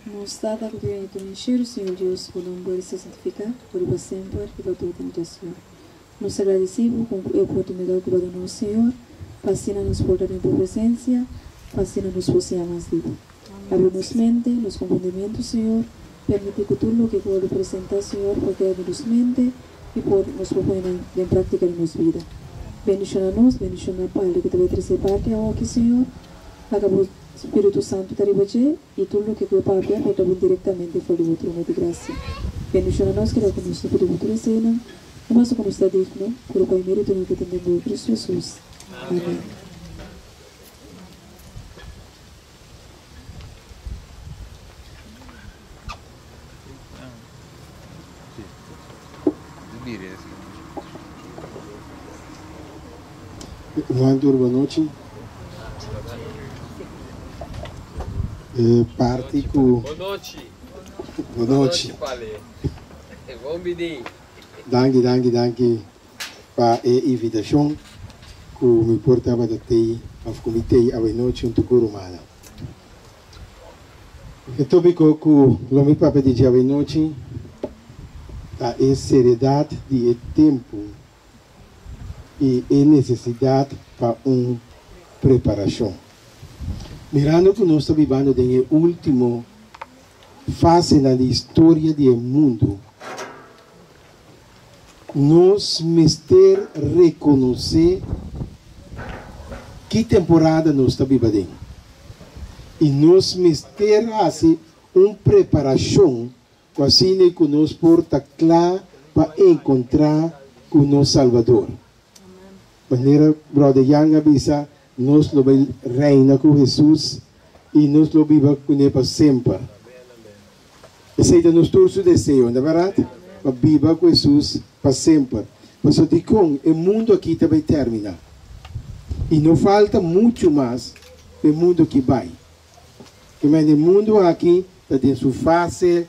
Nos Tata ku ta bini tur den shelu, Señor Dios, bo nomber sea santifiká, bo riba semper i pa tur eternidat, Señor. Nos ta gradisí bo ku e oportunidat ku bo a duna nos, Señor, pa asina nos por ta den bo presensia, pa asina nos por siña mas di bo. Abri nos mente, nos komprendimentu, Señor, permití ku tur loke ku wòrdu presentá, Señor, por keda den nos mente i por nos por pone nan den práktika den nos bida. Bendishoná nos, bendishoná Padre ku ta bai trese e parti awoki, Señor. Laga bo Spiritu Santu ta riba dje i tur loke ku e papia por ta bin direktamente for di bo trono di grasia. Bendishoná nos, keda ku nos, no pidi bo tur eseinan, no pasobra ku nos ta digno, pero pa e meritonan ku tin den bo, Kristu Hesus. Amèn. Juan tur bo nochi. E parti ku. Bo nochi. Bo nochi. Bon bini. Danki danki danki pa e invitashon ku mi por tabata tei òf ku mi tei awe nochi huntu ku rumannan. E tópiko ku lo mi papia di dje awe nochi ta e seriedat di e tempu i e nesesidat pa un preparashon. Mirando ku nos ta bibando den e último fasenan di historia di e mundu, Nos mester rekonosé ki temporada nos ta biba den i nos mester hasi un preparashon ku asina ku nos por ta kla pa enkontrá ku nos Salbador. Manera Bròder Yang a bisa, nos lo bai reina ku Hesus i nos lo biba kuné pa semper. Esei ta nos tur su deseo, no ta bèrdat? Pa biba ku Hesus pa semper. Pasobra dikon e mundu akí ta bai tèrminá? I no falta muchu mas pa e mundu akí bai. Kemende e mundu akí ta den su fase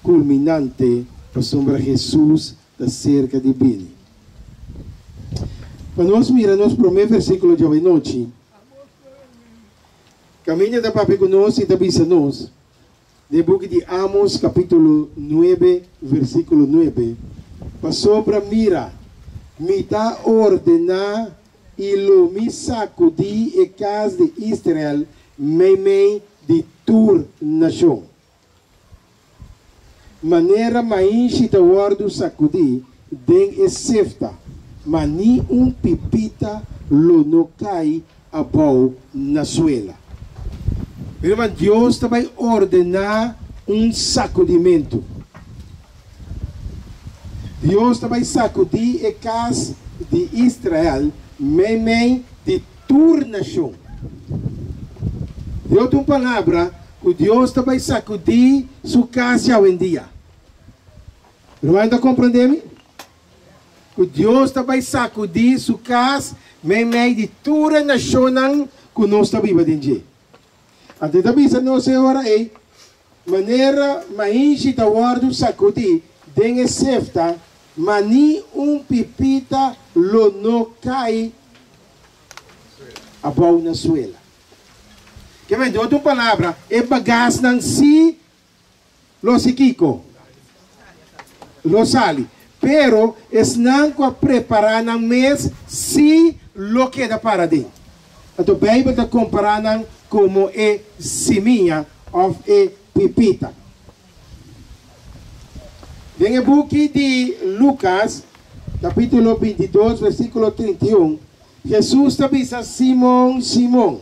kulminante pasobra Hesus ta serka di bini. Pa nos mira nos promé versíkulo djawe nochi, kaminda ta papia ku nos i ta bisa nos, Den buki di Amos kapítulo nuebe versíkulo nuebe, Pasobra mira, mi ta ordená i lo mi sakudí e kas di Israel meimei di tur nashon. Manera mainshi ta wòrdu sakudí den e sefta, ma ni un pipita lo no kai abou na suela. Mi ruman, Dios ta bai ordená un sakudimentu. Dios ta bai sakudí e kas di Israel meimei di tur nashon. Di otro palabra, ku Dios ta bai sakudí su kas djawendia. Ruman ta komprendé mi? Ku Dios ta bai sakudí su kas meimei di tur e nashonnan ku nos ta biba den dje. Anto e ta bisa nos e ora ei, Manera mainshi ta wòrdu sakudí den e sefta, ma ni un pipita lo no kai abou na suela. Ke men, den otro palabra, e bagasnan sí Lo si kiko? Lo sali. Pero esnan ku a prepará nan mes sí lo keda para den. Anto Beibel ta kompará nan komo e simia òf e pipita. Den e buki di Lukas, kapítulo 22, versíkulo 31, Hesus ta bisa Simon, Simon,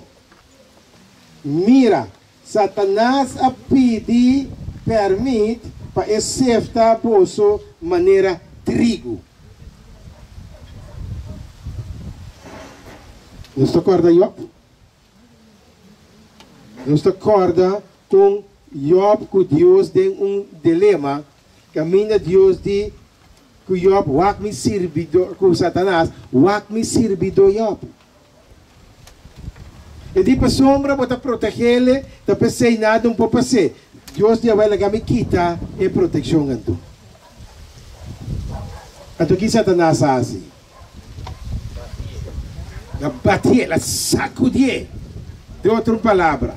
mira, Satanas a pidi pèrmit pa e sefta boso manera trigu. Nos ta kòrda Yòb? Nos ta kòrda kon Yòb ku Dios den un dilema, kaminda Dios di ku Yòb, Wak mi sirbidó, ku Satanas, Wak mi sirbidó Yòb. E di pasobra bo ta protegele, ta p'esei nada un por pas'é. Dios di a bai laga mi kita e protekshon anto. Anto ki Satanas a hasi? El a batié, el a sakudié. Den otro palabra.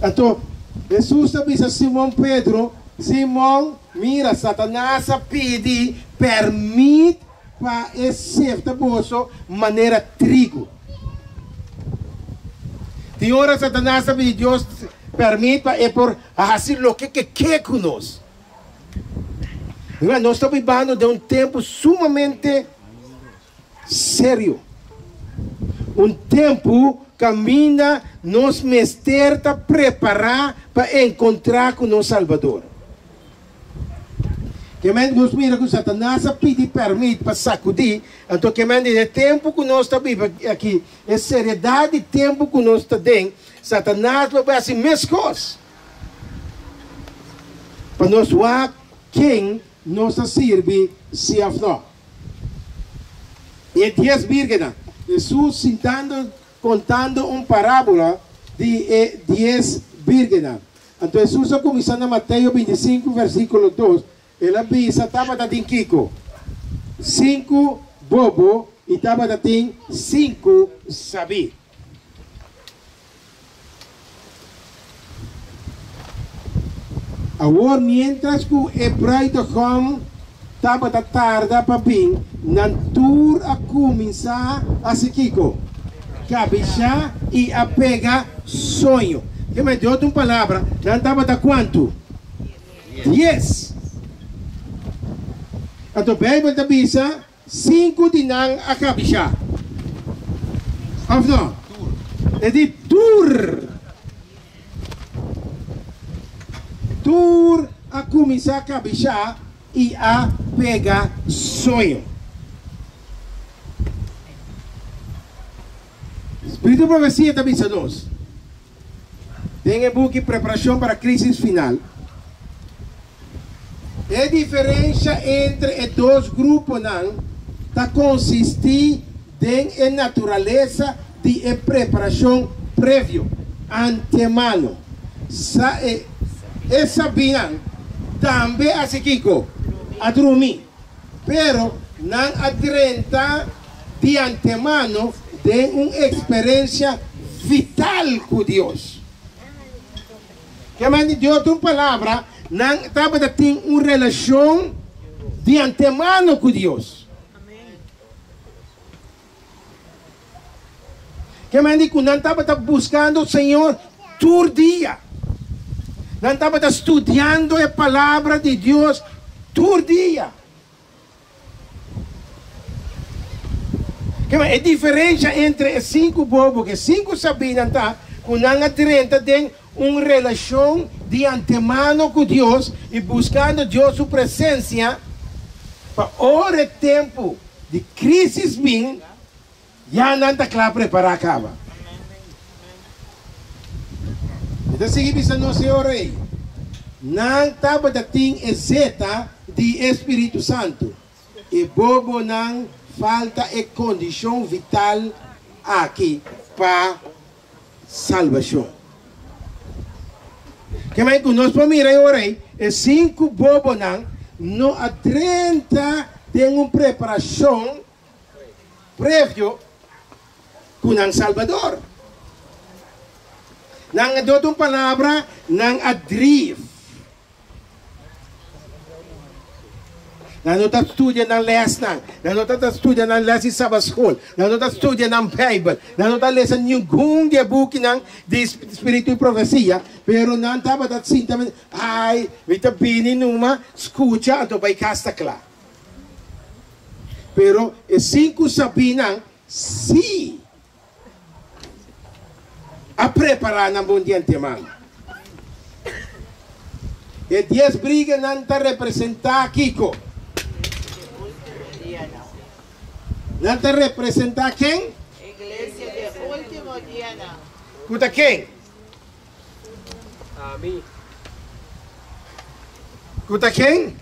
Anto, Hesus a bisa Simon Pedro, Simon, mira, Satanas a pidi pèrmit pa e sefta boso manera trigu. Tin ora Satanas ta pidi Dios pèrmit pa e por hasi loke ke ke ku nos. Nos ta bibando den un tempu sumamente serio. Un tempu kaminda nos mester ta prepará pa enkontrá ku nos Salbador. Kemen nos mira ku Satanas a pidi pèrmit pa sakudí, anto kemen di e tempu ku nos ta biba aki, e seriedat di tempu ku nos ta den, Satanas lo bai hasi meskos pa nos wak ken nos ta sirbi si òf no. E dies bírgennan. Hesus sintando kontando un parábola di e dies bírgennan. Anto Hesus a kuminsá na Mateo 25 versíkulo 2, el a bisa tabata tin kiko? Sinku bobo i tabata tin sinku sabí. Awor miéntras ku e bruidegom tabata tarda pa bin, nan tur a kuminsá hasi kiko? Kabishá i a pega soño. Ke men, di otro un palabra, nan tabata kuantu? Dies. Anto Beibel ta bisa Sinku di nan a kabishá. Òf no? E di tur. Tur a kuminsá kabishá i a pega soño. Spiritu Profesia ta bisa nos den e buki Preparacion para Crisis Final, E diferensha entre e dos gruponan ta konsistí den e naturalesa di e preparashon previo, antemano. Sa e e sabínan tambe hasi kiko? A drumi. Pero nan a drenta di antemano den un eksperensia vital ku Dios. Kementi di otro palabra, nan tabata tin un relashon di antemano ku Dios. Kementi ku nan tabata buskando Señor tur dia. Nan tabata studiando e palabra di Dios tur dia. Kema e diferensha entre e sinku bobo ku e sinku sabínan ta ku nan a drenta den un relashon di antemano ku Dios i buskando Dios su presensia pa ora e tempu di krísis bin, ya nan ta kla prepará kaba. E ta sigui bisa nos e ora ei, Nan tabata tin e zeta di e Spiritu Santu. E bobonan falta e kondishon vital aki pa salbashon. Kemey ku nos por mira e ora ei, e sinku bobonan no a drenta den un preparashon previo ku nan Salbador. Nan a dota un palabra, nan a drief. Nan no ta studia nan lèsnan, nan no ta studia nan lès di Sabbatschool, nan no ta studia nan Bijbel, nan no ta lesa ningun di e bukinan di Spiritu i Profesia, pero nan tabata sinta, ai, mi ta bini numa, skucha, anto bai kas ta kla. Pero e sinku sabínan sí a prepará nan bon di antemano. E dies briganan ta representá kiko? Nan ta representá ken? Iglesia di e último dianan. Ku ta ken? Ami. Ku ta ken?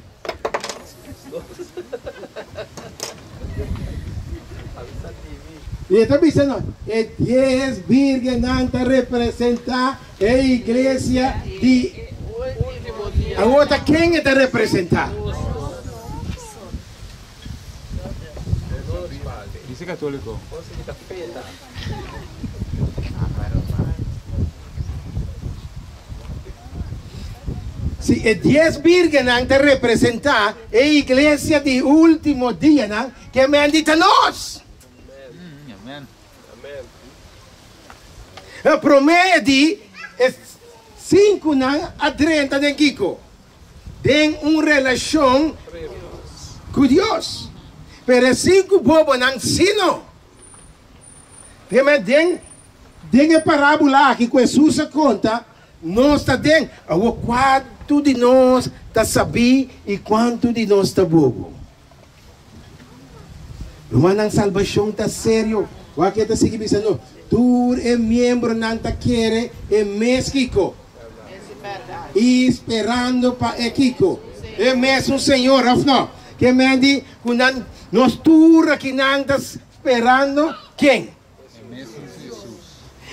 I e ta bisa nos, e dies bírgennan ta representá e iglesia di. Awor ta ken e ta representá? Si e dies bírgennan ta representá e iglesia di último dianan, ke men di ta nos. E promé di e sinkunan a drenta den kiko? Den un relashon ku Dios. Pero e sinku bobonan sí no. Ke men den den e parábula aki ku Hesus a konta, nos ta den. Awor kuantu di nos ta sabí i kuantu di nos ta bobo? Rumannan, salbashon ta serio. Wak e ta sigui bisa nos, Tur e miembronan ta kere e mes kiko? I sperando pa e kiko? E mesun Señor, òf no? Ke men di ku nan, nos tur akinan ta sperando ken?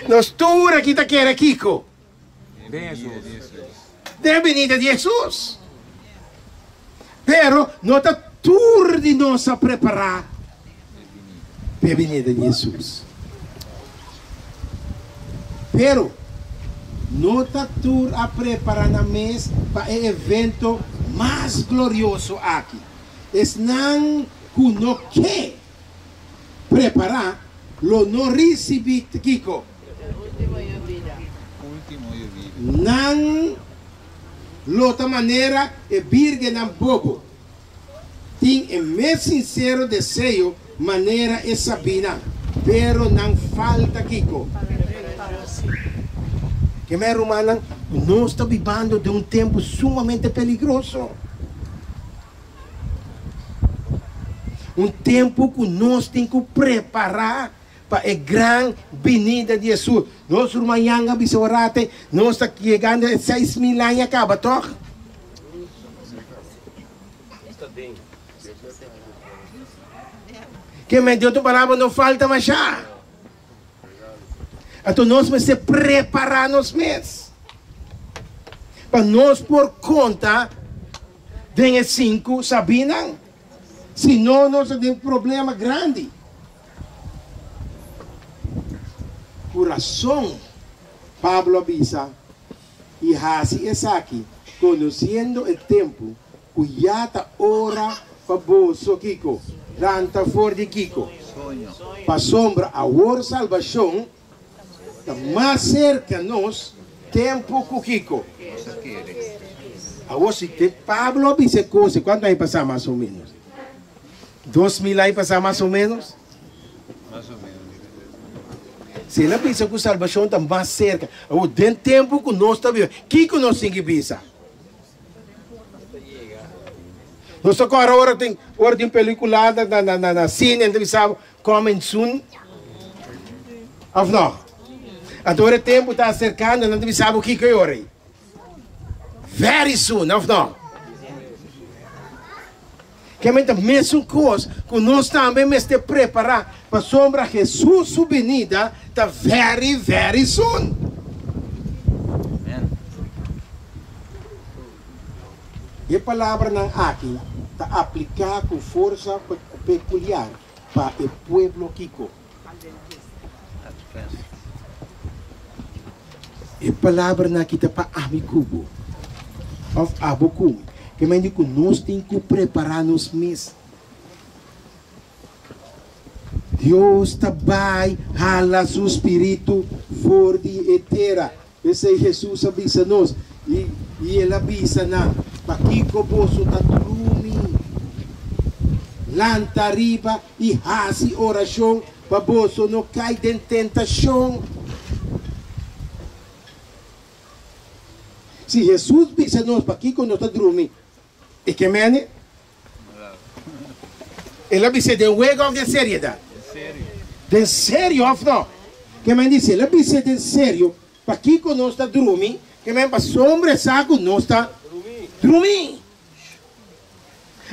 Nos tur aki ta kere kiko? Den binida di Hesus. Pero no ta tur di nos a prepará pa e binida di Hesus. Pero no ta tur a prepará nan mes pa e evento mas glorioso aki. Esnan ku no ke prepará lo no risibí kiko? Nan lo ta manera e bírgennan bobo, tin e mes sinsero deseo manera e sabínan, pero nan falta kiko? Kemey rumannan, nos ta bibando den un tempu sumamente peligroso. Un tempu ku nos tin ku prepará pa e gran binida di Hesus. Nos ruman Yang a bisa orate, nos ta yegando e 6000 aña kaba, tòg? Ke men di otro palabra no falta mashá. Anto nos mester prepará nos mes pa nos por konta den e sinku sabínan. Si no, nos ta den problema grandi. Ku rason Pablo a bisa, I hasi esaki, konosiendo e tempu ku ya ta ora pa boso kiko? Lanta for di kiko? Pasobra awor salbashon ta mas serka nos tempu ku kiko? Awor si te Pablo a bisa e kos, kuantu aña pasá mas o ménos? 2000 aña pasá mas o ménos? Si el a bisa ku salbashon ta mas serka, awor den tempu ku nos ta biba, kiko nos tin ki bisa? Nos ta kòrda ora tin ora tin pelikula na na na na sine nan ta bisa bo coming soon òf no? Anto ora e tempu ta aserkando nan ta bisa bo kiko e ora ei? Very soon òf no? Keme ta mesun kos ku nos tambe mester prepará pasobra Hesus su binida ta very very soon. E palabranan aki ta apliká ku forsa pekuliar pa e pueblo kiko? E palabranan aki ta pa ami ku bo, òf abo ku mi. Ke mende ku nos tin ku prepará nos mes. Dios ta bai hala su spiritu for di e tera. P'esei Hesus a bisa nos, i i el a bisa nan, Pakiko boso ta drumi? Lanta riba i hasi orashon Pa boso no kai den tentashon. Si Hesus bisa nos pakiko nos ta drumi, e ke mene? El a bis'é den wega òf den seriedat? Den serio òf no? Ke mene di si el a bis'é den serio, pakiko nos ta drumi? Ke mene pasobra e sa ku nos ta drumi.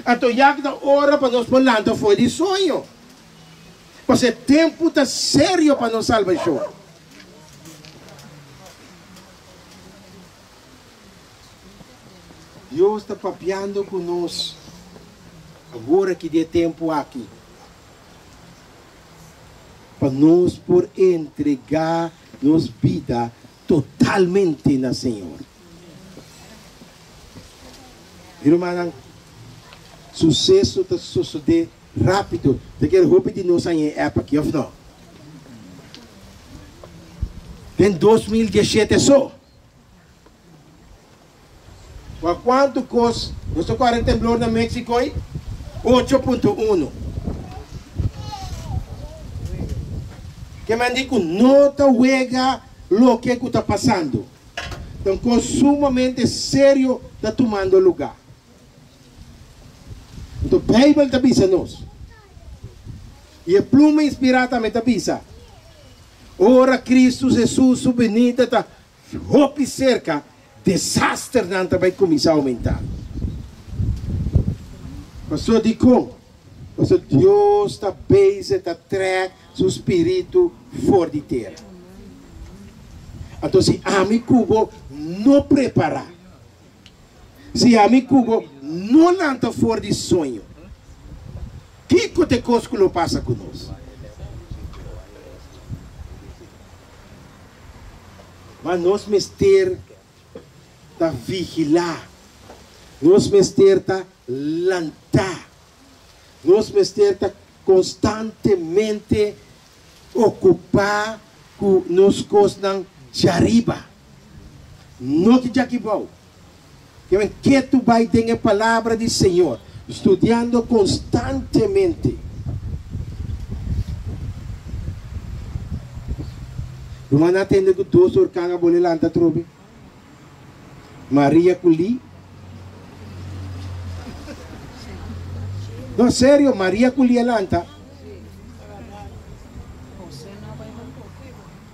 Anto ya ta ora pa nos por lanta for di soño, pasobra e tempu ta serio pa nos salbashon. Dios ta papiando ku nos awor aki di e tempu aki, pa nos por entregá nos bida totalmente na Señor. Mi rumannan, suseso ta sosodé rápido. Ta kere hopi di nos haña e app aki, òf no? Den 2017 so. Wak kuantu kos nos ta kòrda e temblor na Mexico ei? 8.1. Ke men di ku no ta wega loke ku ta pasando. Ta un kos sumamente serio ta tumando lugá. Anto Beibel ta bisa nos, i e pluma inspirá tambe ta bisa, ora Kristu Hesus su binida ta Hopi serka, desasternan ta bai kuminsá oumentá. Pasobra dikon? Pasobra Dios ta bezig ta trèk su spiritu for di tera. Anto si ami ku bo no prepará, si ami ku bo no lanta for di soño, kiko ta e kos ku lo pasa ku nos? Ma nos mester ta vigilá, nos mester ta lantá, nos mester ta konstantemente okupá ku nos kosnan djariba, no ki djakibou. Ke men ketu bai den e Palabra di Señor, studiando konstantemente. Rumannan a tende ku dos orkan a bole lanta atrobe, Maria ku Lee. No, serio, Maria ku Lee a lanta.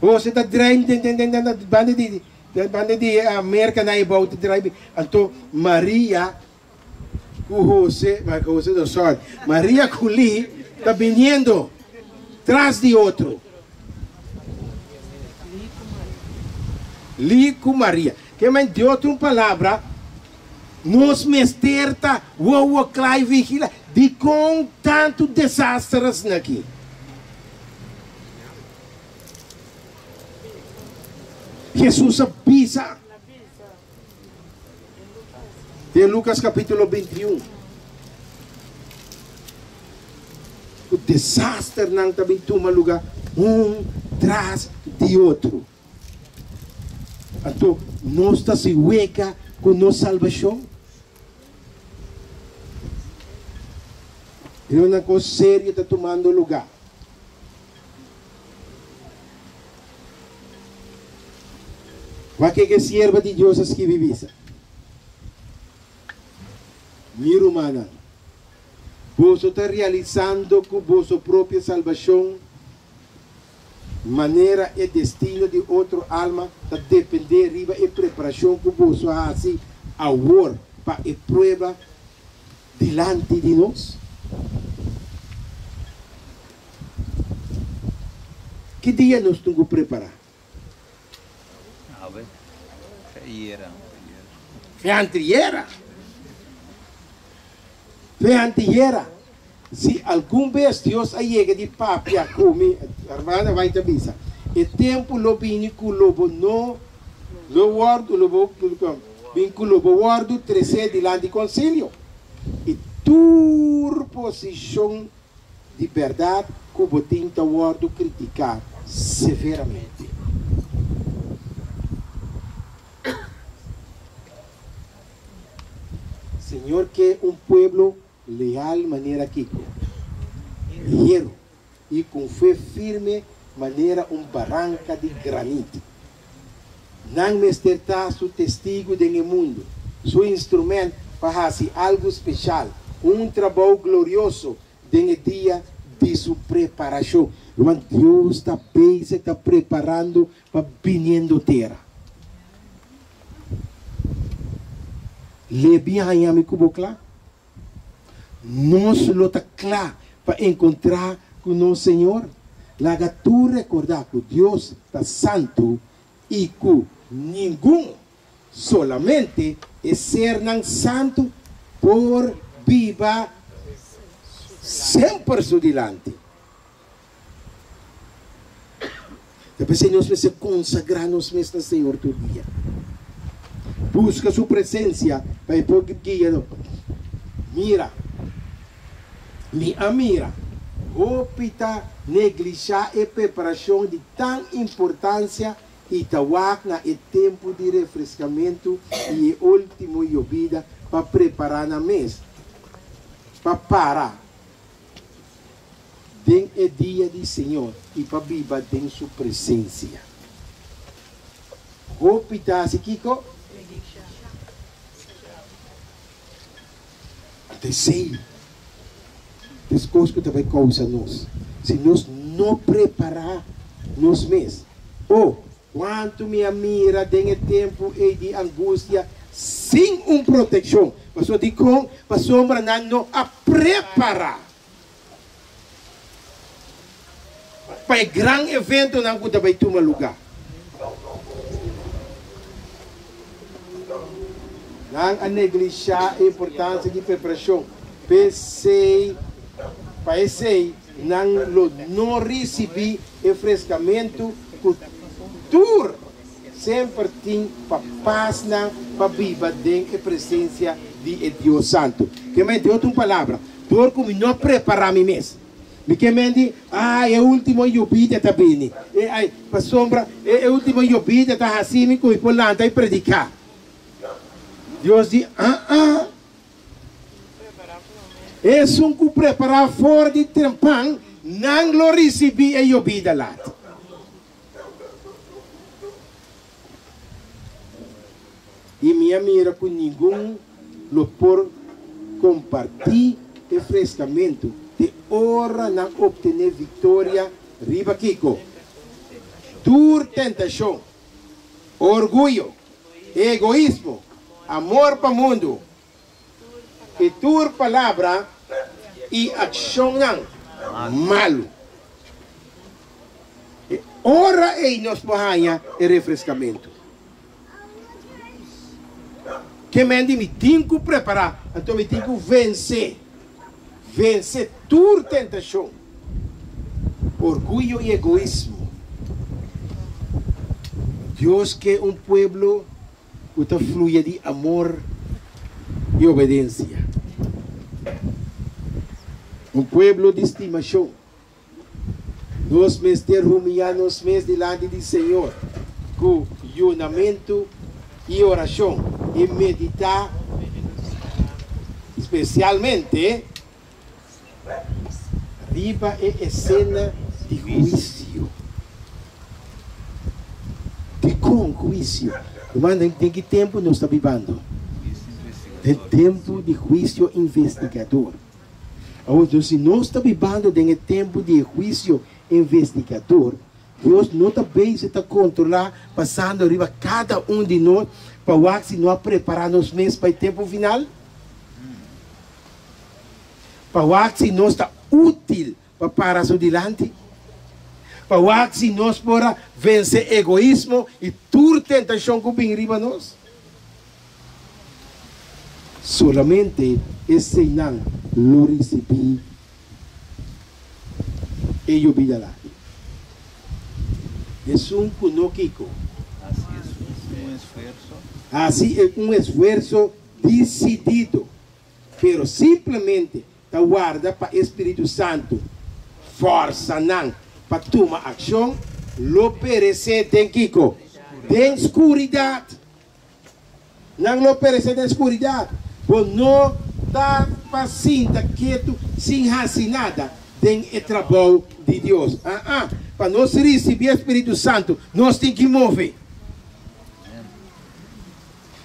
Jose ta draai den den den den banda di Den banda di e Merka nan e bou ta drai anto Maria ku Jose, Jose no sorry, Maria ku Lee ta biniendo tras di otro. Lee ku Maria. Ke men di otro un palabra nos mester ta wowo kla i vigila. Dikon tantu desaster asina aki? Hesus a bisa den Lucas capítulo 21 ku desasternan ta bin tuma luga un tras di otro. Anto nos ta si weka ku nos salbashon? Riba nan kos serio ta tumando luga. Wak ke sierba di Dios a skibi bisa, Mi rumannan, boso ta realisando ku boso propio salbashon, manera e destino di otro alma, ta dependé riba e preparashon ku boso a hasi awor pa e prueba dilanti di nos? Ki dia nos tin ku prepará? Awe, fe ayera. Fe antiera. Fe antiera. Si algun bes Dios a yega di papia ku mi, hermana White ta bisa, e tempu lo bini ku lo bo no lo wòrdu, lo bo bin ku lo bo wòrdu tresé dilanti konsilio, i tur posishon di bèrdat ku bo tin ta wòrdu kritiká severamente. Señor ke un pueblo leal manera kiko? Hieru, i ku un fe firme manera un baranka di granit. Nan mester ta su testigu den e mundu, su instrument pa hasi algu speshal, un trabou glorioso den e dia di su preparashon. Ruman, Dios ta bezig ta preparando pa biniendo tera. Lebi haña mi ku bo kla? Nos lo ta kla pa enkontrá ku nos Señor? Laga tur rekordá ku Dios ta santu i ku ningun, solamente e sernan santu, por biba semper su dilanti. Ta p'esei nos mester konsagrá nos mes na Señor tur dia. Buska su presensia pa e por guia nos. Mira, mi a mira, hopi ta neglishá e preparashon di tan importansia i ta wak na e tempu di refreskamentu i e último yobida pa prepará nan mes pa para den e dia di Señor i pa biba den su presensia. Hopi ta hasi kiko? Anto esei ta es kos ku ta bai kousa nos si nos no prepará nos mes. O, kuantu mi a mira den e tempu ei di angustia sin un protekshon! Pasobra dikon? Pasobra nan no a prepará pa e gran eventonan ku ta bai tuma lugá. Nan a neglishá e importansia di preparashon, p'esei pa esei nan lo no risibí e freskamentu ku tur semper tin pa pasnan pa biba den e presensia di e Dios Santu. Ke men den otro un palabra, Dor ku mi no a prepará mi mes. Mi ke men di, Ai, e último yobida ta bini. E, ai, pasobra e, e último yobida ta hasi mi ku mi por lanta i prediká. Dios di, Ah-ah. Esun ku prepará for di trempan, nan lo risibí e yobida lat. I mi a mira ku ningun lo por kompartí e freskamentu te ora nan optené viktoria riba kiko? Tur tentashon, orguyo, egoismo, amor pa mundu i tur palabra i akshonnan malu. E ora ei nos por haña e refreskamentu. Ke men di mi tin ku prepará, anto mi tin ku vense, vense tur tentashon, orguyo i egoismo. Dios ke un pueblo ku ta fluye di amor i obedensia. Un pueblo di stimashon. Nos mester humiyá nos mes dilanti di Señor ku yunamentu i orashon i meditá spesialmente riba e esena di huisio. Dikon huisio? Ruman, den ki tempu nos ta bibando? Den tempu di huisio investigador. Awor, si nos ta bibando den e tempu di e huisio investigador, Dios no ta bezig ta kontrolá pasando riba kada un di nos pa wak si no a prepará nos mes pa e tempu final? Pa wak si nos ta útil pa para su dilanti? Pa wak si nos por a vense egoismo i tur tentashon ku bin riba nos? Solamente eseinan lo risibí e yobida laki. Esun ku no kiko. Hasi un esfuerso. Hasi un esfuerso disidido, pero simplemente ta warda pa e Spiritu Santu fòrsa nan pa tuma akshon, lo peresé den kiko? Den skuridat. Nan lo peresé den skuridat. Bo no ta pa sinta ketu sin hasi nada den e trabou di Dios. Aa, pa nos risibí e Spiritu Santu, nos tin ki move.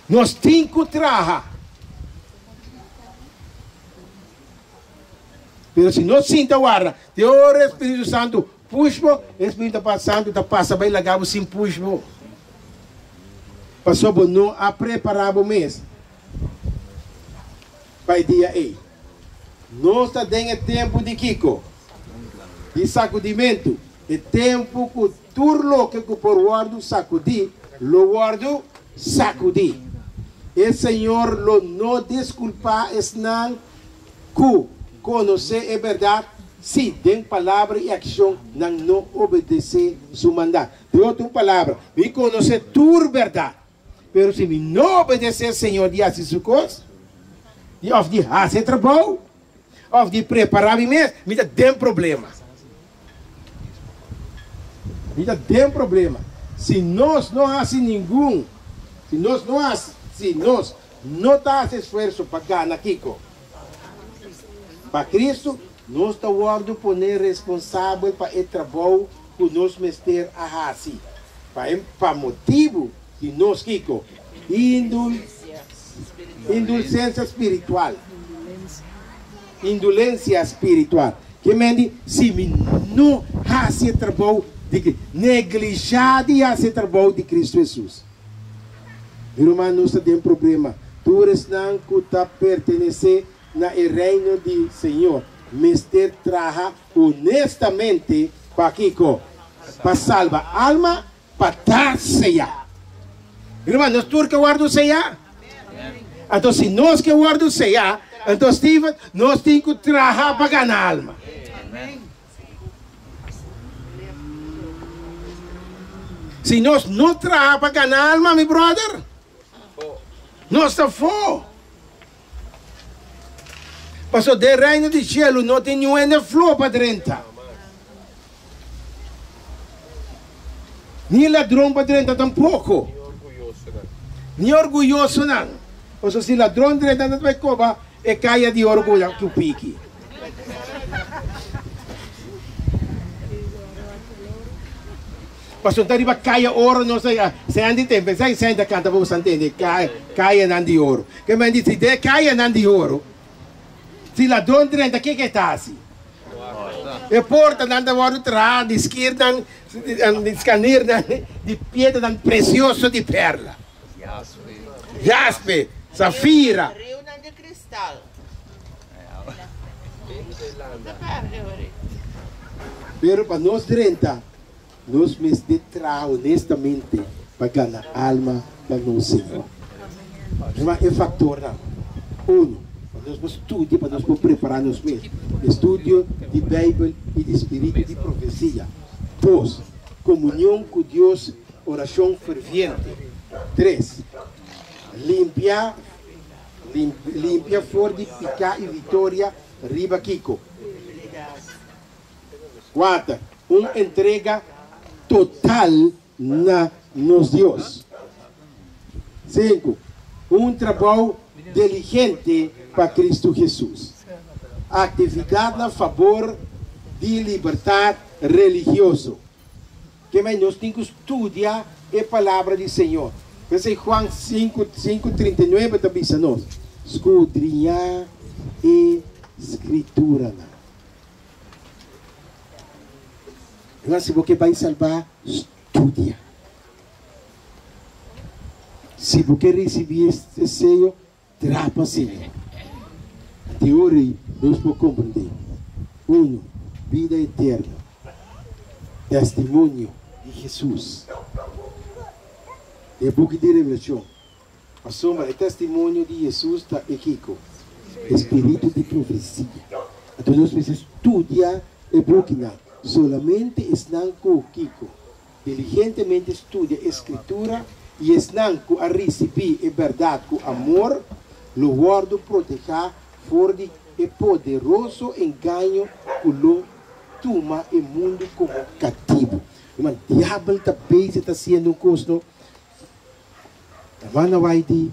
Nos tin ku traha. Pero si nos sinta warda te ora e Spiritu Santu push bo, e Spiritu Santu ta pasa bai laga bo sin push bo. Pasobra bo no a prepará bo mes pa e dia ei. Nos ta den e tempu di kiko? Di sakudimentu. E tempu ku tur loke ku por wòrdu sakudí, lo wòrdu sakudí. E Señor lo no diskulpá esnan ku konosé e bèrdat si den palabra i akshon nan no obedesé su mandat. Den otro palabra, mi konosé tur bèrdat. Pero si mi no obedesé Señor di hasi su kos, di òf di hasi e trabou, òf di prepará mi mes, mi ta den problema. Mi ta den problema. Si nos no hasi ningun, si nos no hasi, si nos no ta hasi esfuerso pa gana kiko? Pa Cristo, nos ta wòrdu poné responsabel pa e trabou ku nos mester a hasi, pa e pa motibu di nos kiko? Indul, indulsensia spiritual. Indulensia spiritual. Ke men di, si mi no hasi e trabou di Cristo, neglishá di hasi e trabou di Cristo Hesus. Mi ruman, nos ta den problema. Tur esnan ku ta pertenesé na e Reino di Señor mester traha honestamente pa kiko? Pa salba alma, pa ta seyá. Mi ruman, nos tur ke wòrdu seyá? Anto si nos ke wòrdu seyá, anto Steven, nos tin ku traha pa gana alma. Si nos no traha pa gana alma, mi brother, nos ta fo. Pasobra den Reino di Cielo no tin niun hende flo pa drenta. Ni ladron pa drenta tampoco. Ni orguyosonan. Pasobra si ladron drenta nan ta bai koba e kaya di oro ku piki. Pasobra ta riba kaya oro nos ta sean di tempo esaki sean ta kanta pa boso ntende kayanan di oro. Ke men di si den kayanan di oro si ladron drenta ke ke ta hasi? E portanan ta wòrdu traha di skirnan di skanirnan di piedranan presioso di pèrla, jaspe, safira. Riunan di kristal. Pero pa nos drenta, nos mester traha honestamente pa gana alma pa nos Señor. Ruman, e factornan, Uno, pa nos por studia, pa nos por prepara nos mes, estudio di Bijbel y di spiritu di profecia. Dos, comunion cu Dios, oracion ferviente. Tres, limpia. Limpia for di piká i viktoria riba kiko? Kuater, un entrega total na nos Dios. Sinku, un trabou diligente pa Kristu Hesus. Aktividat na fabor di libertat religioso. Kemey nos tin ku studia e Palabra di Señor. P'esei Juan sinku, sinku 39 ta bisa nos, Skudriñá e Skrituranan. Ruman, si bo ke bai salbá, studia. Si bo ke risibí e seyo, Traha pa Señor. Te ora ei nos por comprende, uno, bida eterno, testimonio di Jesus. Den buki di Revelacion, pasobra e testimonio di Jesus ta e kico? E spiritu di profecia. Anto nos mester studia e bukinan. Solamente esnan cu kico? Diligentemente studia e Scritura i esnan cu a ricibi e berdad cu amor lo wordo proteha for di e poderoso engaño cu lo tuma e mundo como catibu. Ruman, diabel ta bezig ta haciendo un cos no. Hermana White di,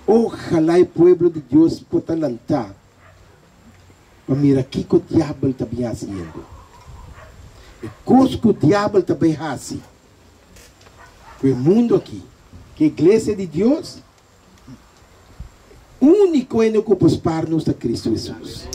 Ojalá e pueblo di Dios por ta lanta pa mira kiko diabel ta bin hasiendo. E kos ku diabel ta bai hasi ku e mundu aki, ku e iglesia di Dios, úniko hende ku por spar nos ta Kristu Hesus.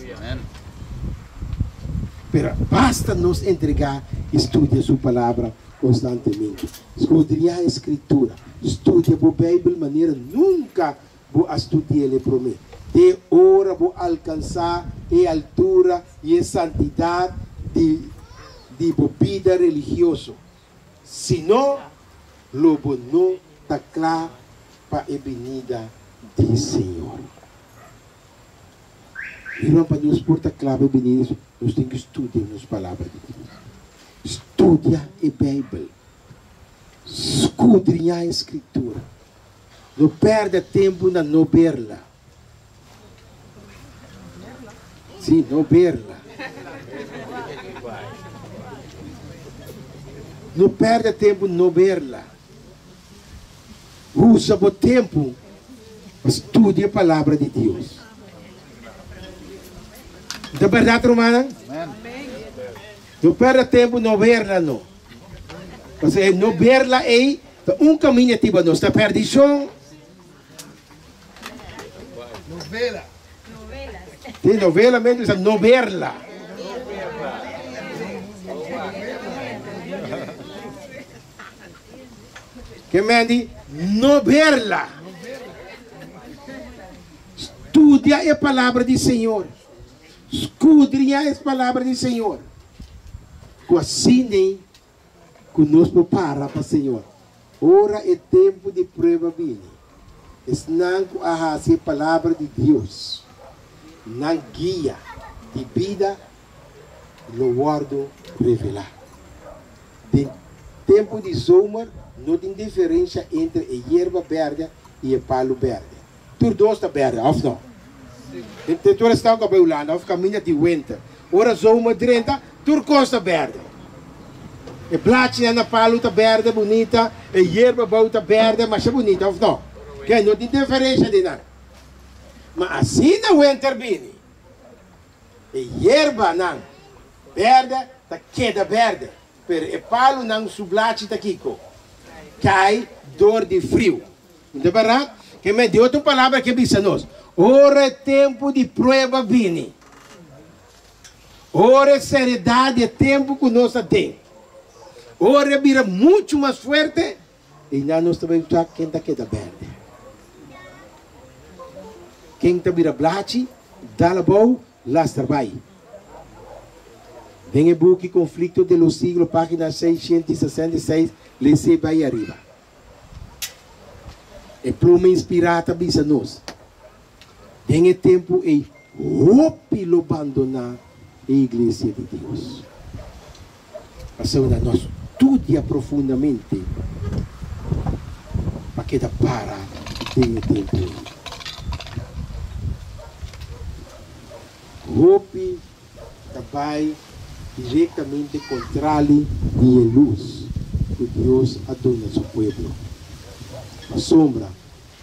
Pero basta nos entregá i studia su Palabra konstantemente. Skudriñá e Skritura. Studia bo Beibel manera nunka Bo a studi'el e promé. Te ora bo alkansá e altura i e santidat di di bo bida religioso. Si no, lo bo no ta kla pa e binida di Señor. Mira, pa nos por ta kla pa e binida di Señor, nos tin ku studia nos Palabra di Dios. Studia e Beibel. Skudriñá e Skritura. No pèrdè tempu na no berla. Sí, no berla. No pèrdè tempu no berla. Usa bo tempu pa studia e Palabra di Dios. Ta bèrdat, rumannan? No pèrdè tempu no berla no. Pasobra e no berla ei ta un kaminda tiba nos ta pèrdishon. Novela. Sí, novela men bisa no berla. Ke men di no berla. Studia e palabra di Señor. Skudriña e palabra di Señor. Ku asina ku nos por para pa Señor ora e tempu di prueba bini. Esnan ku a hasi e palabra di Dios nan guia di bida lo wòrdu revelá. Den tempu di zomer no tin diferensha entre e yerba bèrdè i e palu bèrdè. Tur dos ta bèrdè, òf no? Den tur esnan ku a bai Hulanda òf kaminda di winter, ora zomer drenta, tur kos ta bèrdè. E blachinan na palu ta bèrdè bunita, e yerba bou ta bèrdè masha bunita, òf no? Ke no tin diferensha den nan. Ma asina winter bini, e yerbanan bèrdè ta keda bèrdè, pero e palunan su blachi ta kiko? Kai dor di friu. No ta bèrdat? Ke men, di otro palabra ke bisa nos, ora e tempu di prueba bini, ora e seriedat di e tempu ku nos ta den, ora e bira muchu mas fuerte, einan nos ta bai wak ken ta keda bèrdè. Ken ta bira blachi, dal abou, lastra bai. Den e buki Conflicto de los Siglos, página 666, lese bai ariba. E pluma inspirá ta bisa nos, Den e tempu ei hopi lo bandoná e iglesia di Dios. Pasobra no a studia profundamente pa keda para den e tempu ei. Hopi ta bai direktamente kontrali di e lus ku Dios a duna su pueblo, pasobra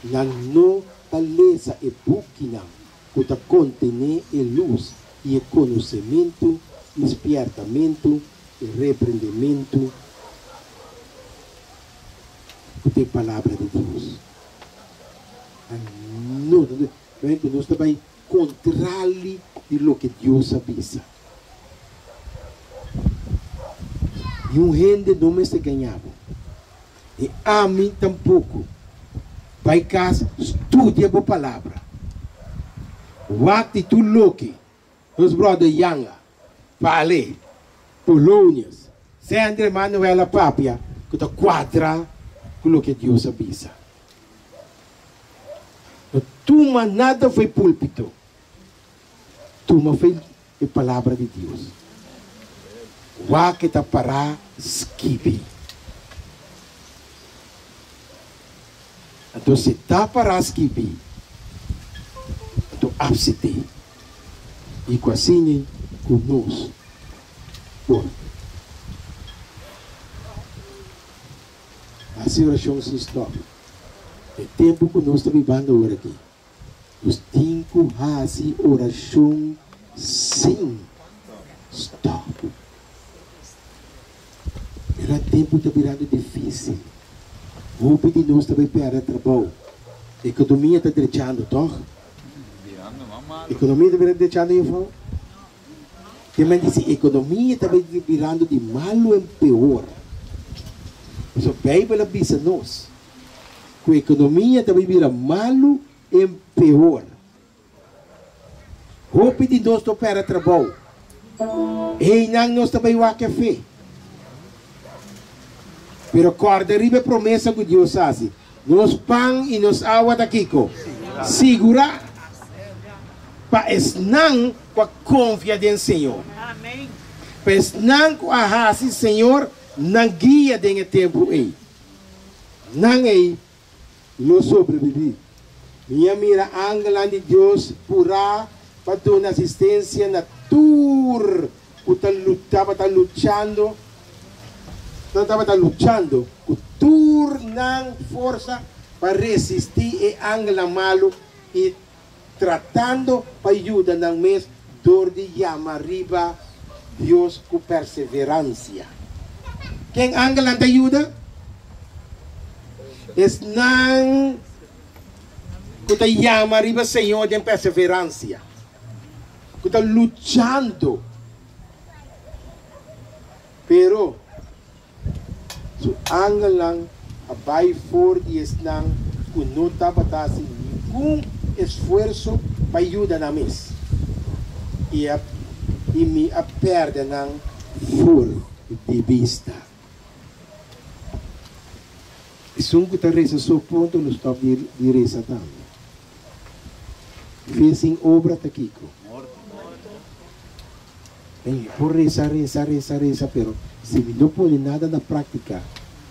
nan no ta lesa e bukinan ku ta kontené e lus i e konosementu i spièrtamentu i reprendementu ku ta e Palabra di Dios. Nan no ta, nos ta bai Kontrali di loke Dios a bisa. Niun hende no mester gaña bo, ni ami tampoko. Bai kas, studia bo palabra. Wak di tur loke nos bròder Yanga, Pale, Polonius, Sandra i Manuel a papia ku ta kuadra ku loke Dios a bisa. No tuma nada fo'i púlpito, tuma fo'i e Palabra di Dios. Wak e ta pará skibi. Anto si ta pará skibi, anto apsit'é i ku asina ku nos por. Hasi orashon sin stòp. E tempu ku nos ta bibando awor aki, nos tin ku hasi orashon sin stòp. Mira tempu ta birando difísil. Hopi di nos ta bai pèrdè trabou. Ekonomia ta drechando, tòg? Ekonomia ta bira drechando, juffrouw? Te men di si ekonomia ta bai birando di malu en peor. Pasobra Beibel a bisa nos ku ekonomia ta bai bira malu en peor. Hopi di nos no pèrdè trabou. Einan nos ta bai wak e fe. Pero kòrda riba e promesa ku Dios hasi, Nos pan i nos awa ta kiko? Sigurá pa esnan ku a konfia den Señor, pa esnan ku a hasi Señor nan guia den e tempu ei. Nan ei. lo sobrebibí. Mi a mira angelnan di Dios purá pa duna asistensia na tur ku ta tabata luchando tabata luchando ku tur nan forsa pa resistí e angelnan malu i tratando pa yuda nan mes dor di yama riba Dios ku perseveransia. Ken angelnan ta yuda? Esnan ku ta yama riba Señor den perseveransia, ku ta luchando. Pero su angelnan a bai for di esnan ku no tabata hasi ningun esfuerso pa yuda nan mes, i a i mi a pèrdè nan for di bista. Esun ku ta resa so pronto lo stòp di resa tambe. Fe sin obra ta kiko? Mi por resa, resa, resa, resa, pero si mi no pone nada na práktika,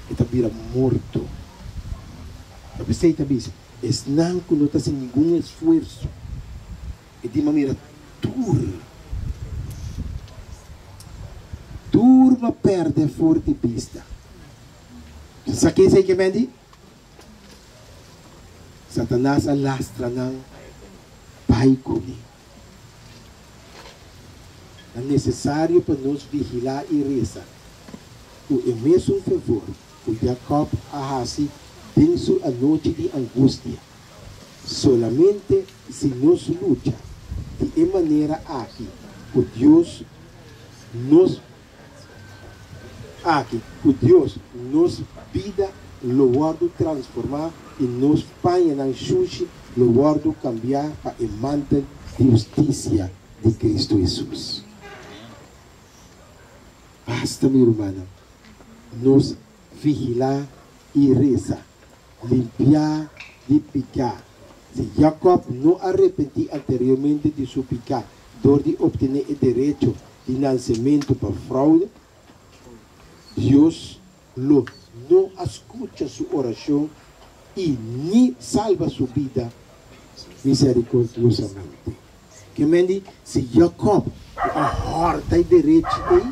e ta bira morto. Ta p'esei ta bisa, esnan ku no ta hasi ningun esfuerso, e di manera tur, tur lo pèrdè for di bista. Sa ke esei ke men di? Satanas a lastra nan bai kuné. Ta nesesario pa nos vigilá i resa ku e mesun fervor ku Jakòb a hasi den su anochi di angustia. Solamente si nos lucha di e manera aki ku Dios nos Aki, ku Dios, nos bida lo wòrdu transformá i nos pañanan shushi lo wòrdu kambiá pa e mantel di hustisia di Kristu Hesus. Basta, mi rumannan, nos vigilá i resa, limpiá di piká. Si Jakòb no a repentí anteriormente di su piká dor di optené e derecho di nansementu pa fraude, Dios lo no a skucha su orashon i ni salba su bida miserikordiosamente. Ke men di, si Jakòb ku a hòrta e derechi ei,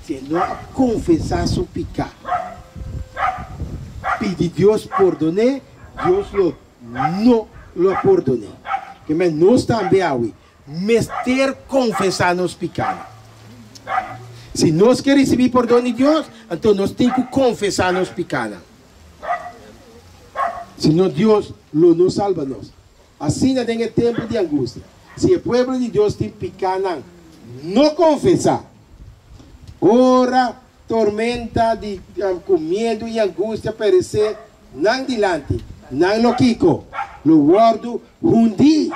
si e no a konfesá su piká, pidi Dios pordon'é, Dios lo no lo a pordon'é. Ke men nos tambe awe mester konfesá nos pikánan. Si nos ke risibí pordon di Dios, anto nos tin ku konfesá nos pikánan. Si no, Dios lo no salba nos. Asina den e tempu di angustia, si e pueblo di Dios tin pikánan no konfesá, ora tormenta di ku miedu i angustia peresé nan dilanti, nan lo kiko? Lo wòrdu hundí.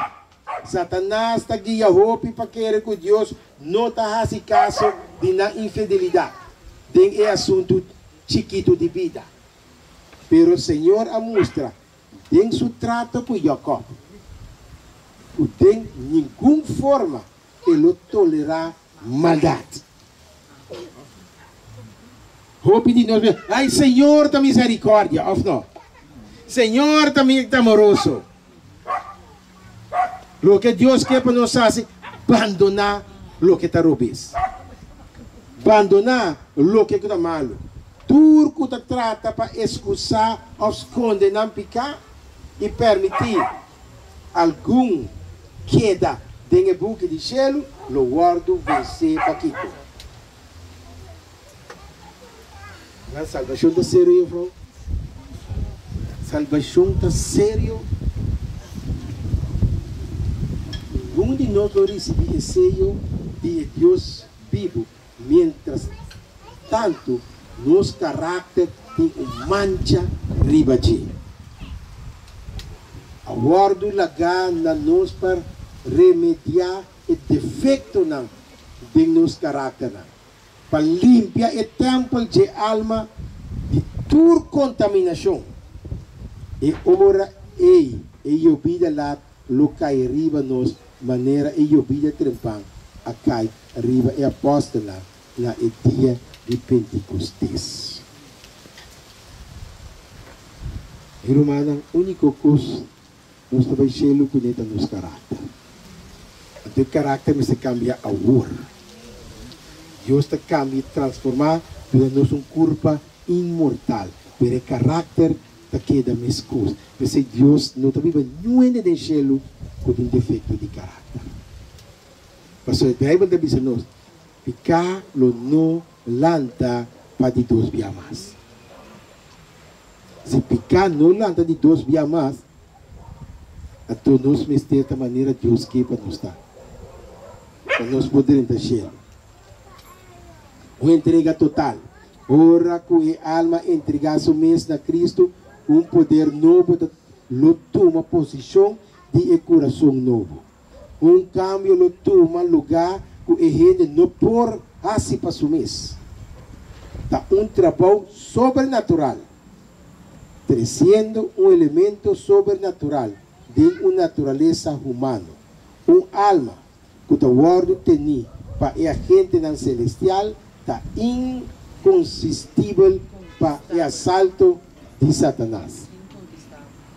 Satanas ta guia hopi pa kere ku Dios no ta hasi kaso di nan infidelidat den e asuntu chikitu di bida. Pero Señor a mustra den su trato ku Jakòb ku den ningun forma e lo tolerá maldat. Hopi di nos bisa, Ai, Señor ta miserikòrdia, òf no? Señor ta amoroso. Loke Dios ke pa nos hasi, bandoná loke ta robes. Bandoná loke ku ta malu. Tur ku ta trata pa eskusá òf skonde nan piká i permití algun keda den e buki di shelu lo wòrdu vensé pa kiko? Nan salbashon ta serio, jufrou? Salbashon ta serio? Ningun di nos lo risibí e seyo di e Dios bibu miéntras tantu nos karakter tin un mancha riba dje. A wòrdu lagá na nos pa remediá e defektonan den nos karakternan. Pa limpia e tèmpel dje alma di tur kontaminashon. E ora ei e yobida lat lo kai riba nos manera e yobida trempan a kai riba e apòstelnan na e dia di Pentikostes. Mi rumannan, úniko kos nos ta bai shelu kuné ta nos karakter. Anto e karakter mester kambia awor. Dios ta kambia i transformá duna nos un kurpa inmortal, pero e karakter ta keda meskos. P'esei Dios no ta biba niun hende den shelu ku tin defekto di karakter. Pasobra e Beibel ta bisa nos, Piká lo no lanta pa di dos bia mas. Si piká no lanta di dos bia mas, anto nos mester ta manera Dios ke pa nos ta, pa nos por drenta shelu. Un entrega total. Ora ku e alma entregá su mes na Kristu, un poder nobo ta lo tuma posishon di e kurason nobo. Un kambio lo tuma lugá ku e hende no por hasi pa su mes. Ta un trabou sobrenatural, tresiendo un elemento sobrenatural den un naturalesa humano, un alma ku ta wòrdu tení pa e agentenan selestial ta inkonsistibel pa e asalto di Satanas.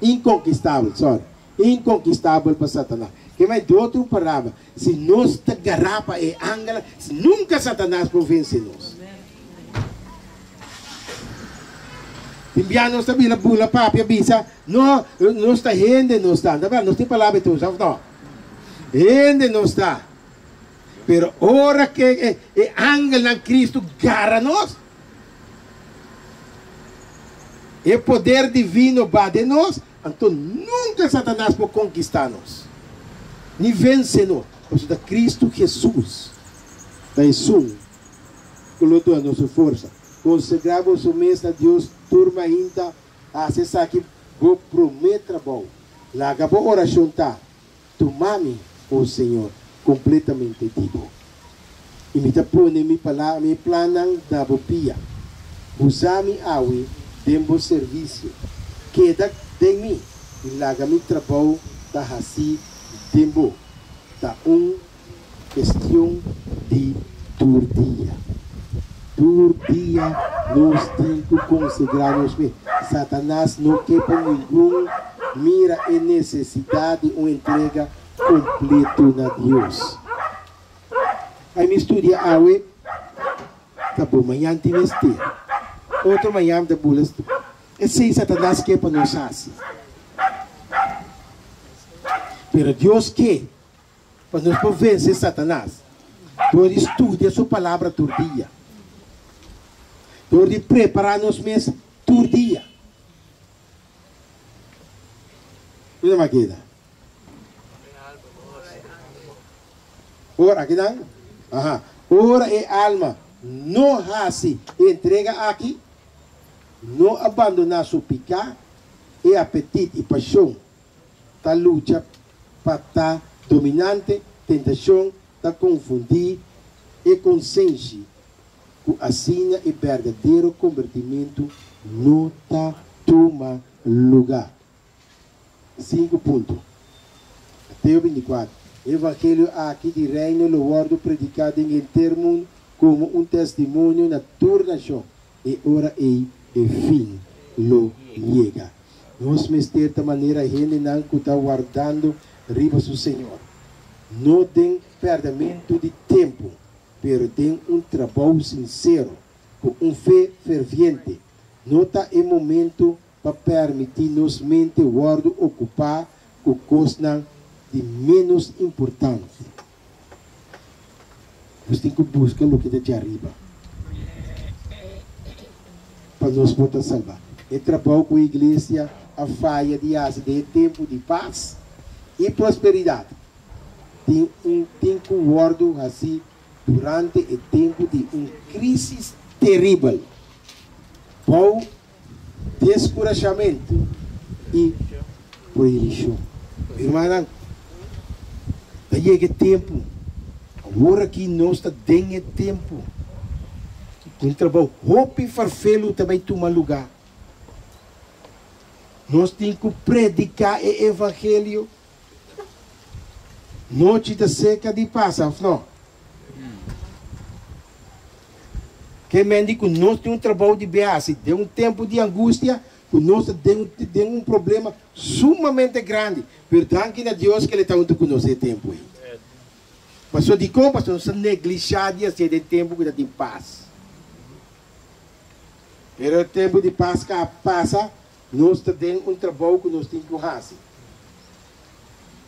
Inkonkistabel, sorry. Inkonkistabel pa Satanas. Ke mai di otro palabra, si nos ta gará pa e angelnan, nunka Satanas por vense nos. Tin bia nos ta bira bula papia bisa, No, nos ta hende nos ta. Ta nos tin palabra e usa of no? Hende nos ta. Pero ora ke e angelnan Cristo gara nos, e poder divino ba den nos, Anto nunka Satanas por konkistá nos, ni vense nos, pasobra ta Kristu Hesus ta esun ku lo duna nos su forsa. Konsagrá boso mes na Dios tur mainta, hasi esaki bo promé trabou. Laga bo orashon ta, Tuma mi, o Señor, kompletamente di bo, i mi ta pone mi palabra, mi plannan na bo pia. Usa mi awe den bo servisio. Keda den mi i laga mi trabou ta hasí den bo. Ta un kestion di tur dia. Tur dia nos tin ku konsegrá nos mes. Satanas no ke pa ningun mira e nesesidat di un entrega kompleto na Dios. Ai mi studia awe ta bo mañan tin mester. Otro mañan ta bula. Esei Satanas ke pa nos hasi. Pero Dios ke Pa nos por vense Satanas, dor di studia su Palabra tur dia, dor di prepará nos mes tur dia. Mira makeda. Ora, akinan? Aha. Ora e alma no hasi e entrega aki, no a bandoná su piká, e apetit i pashon ta lucha pa ta dominante, tentashon ta konfundí e konsenshi ku asina e berdadero kombertimentu no ta tuma lugá. Sinku punto. Mateo 24, E evangelio aki di Reino lo wòrdu prediká den henter mundu komo un testimonio na tur nashon, e ora ei e fin lo yega. Nos mester ta manera hendenan ku ta wardando riba su Señor, no den pèrdèmentu di tempu, pero den un trabou sinsero, ku un fe ferviente. No ta e momentu pa pèrmití nos mente wòrdu okupá ku kosnan di ménos importante. Nos tin ku buska loke ta djariba pa nos por ta salbá. E trabou ku e iglesia a faya di hasi den e tempu di pas i prosperidat tin un tin ku wòrdu hasí durante e tempu di un krísis teribel bou deskurashamentu i prohibishon. Mi rumannan, ta yega e tempu, awor aki nos ta den e tempu ku un trabou hopi farfelu ta bai tuma lugá. Nos tin ku prediká e evangelio. Nochi ta seka di pasa, òf no? Ke men di ku nos tin un trabou di be hasi den un tempu di angustia? Ku nos ta den den un problema sumamente grandi, pero danki na Dios ku El ta huntu ku nos e tempu ei. Pasobra dikon? Pasobra nos ta neglishá di hasié den tempu ku ta tin pas. Pero e tempu di pas ka a pasa, nos ta den un trabou ku nos tin ku hasi.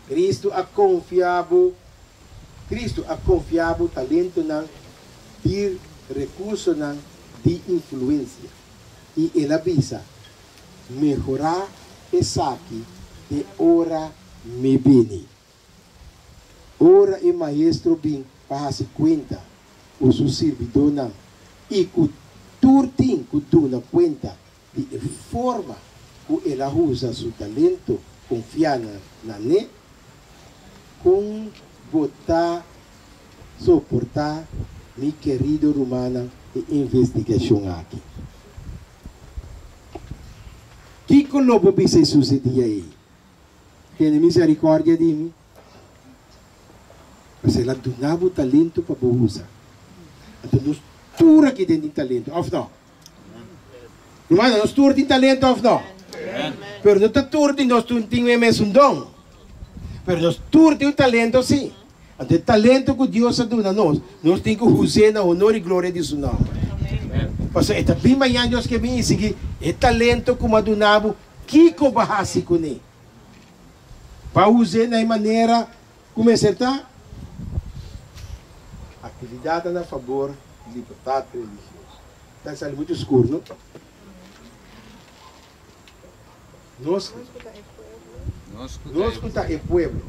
Kristu a konfia bo Kristu a konfia bo talentonan di rekursonan di influensia. I el a bisa, Mehorá esaki te ora mi bini. Ora e maestro bin pa hasi kuenta ku su sirbidónan i ku tur tin ku duna kuenta di e forma ku el a usa su talento konfiá na ne, kon bo ta soportá, mi kerido rumannan, e investigashon aki? Kiko lo bo bisa Hesus e dia ei? Tene misericordia di mi. Pasobra el a duna bo talento pa bo usa. Anto nos tur aki den tin talento, of no? Rumannan, nos tur tin talento of no? Pero no ta tur di nos tur tin e mesun don. Pero nos tur tin un talento si. Anto e talento ku Dios a duna nos, nos tin ku us'é na honor i gloria di su nòmber. Pasobra e ta bin mañan Dios ke bin i sigui e talento ku mi a duna bo, kiko bo a hasi kuné? Pa us'é na e manera ku mester ta? Aktividatnan na fabor di libertat religioso. Ta sali muchu skur, no? Nos ku ta e pueblo.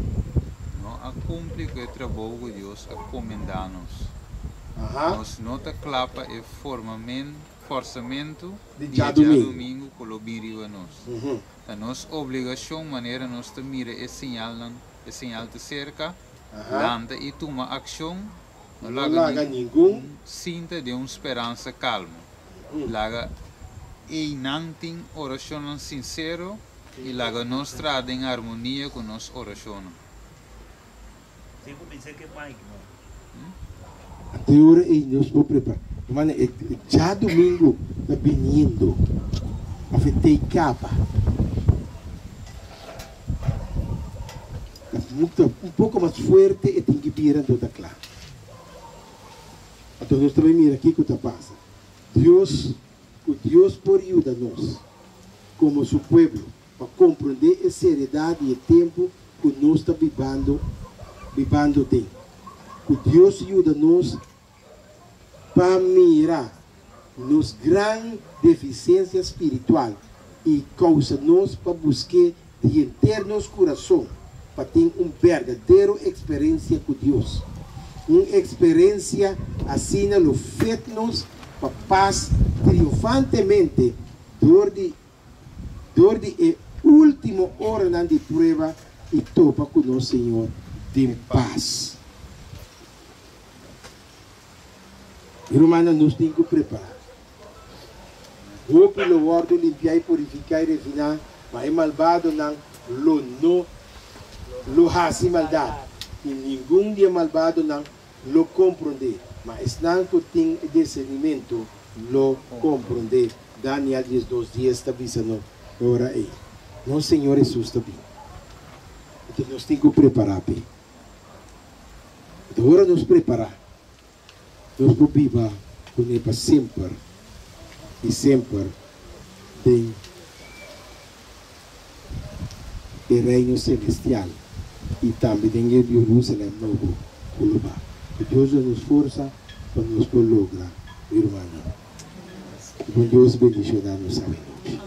No a kumpli ku e trabou ku Dios a komendá nos. Nos no ta kla pa e forsamentu di e djadumingu ku lo bin riba nos. Ta nos obligashon manera nos ta mira e señalnan, e señal ta serka, lanta i tuma akshon, no laga ningun sinta den un speransa kalmu. Laga einan tin orashonnan sinsero i laga nos traha den armonia ku nos orashonnan. Ante ora ei nos por prepara. Hermano, e djadumingu ta biniendo of e tei kaba. Ta un poko mas fuerte e tin ki bira anto ta kla. Anto nos ta bai mira kiko ta pasa. Dios, ku Dios por yuda nos komo su pueblo pa komprondé e seriedat di e tempu ku nos ta bibando bibando den. Ku Dios yuda nos pa mira nos gran defisiensia spiritual i kousa nos pa busk'é di henter nos kurason pa tin un berdadero eksperensia ku Dios. Un eksperensia asina lo fet nos pa pas triunfantemente dor di dor di e último oranan di prueba i topa ku nos Señor den pas. Mi rumannan, nos tin ku prepará. Hopi lo wòrdu limpiá i purifiká i refiná, ma e malbadonan lo no lo hasi maldat, i ningun di e malbadonan lo komprondé, ma esnan ku tin e disernimentu lo komprondé. Daniel 12, 10 ta bisa no e ora ei, Nos Señor Hesus ta bini. Enton nos tin ku prepará p'e. Enton ora nos prepará, nos por biba kuné pa semper i semper den e Reino selestial i tambe den e Jerusalem nobo ku lo ba. Ku Dios duna nos forsa pa nos por logra, mi rumannan. Ku bon Dios bendishoná nos awe nochi.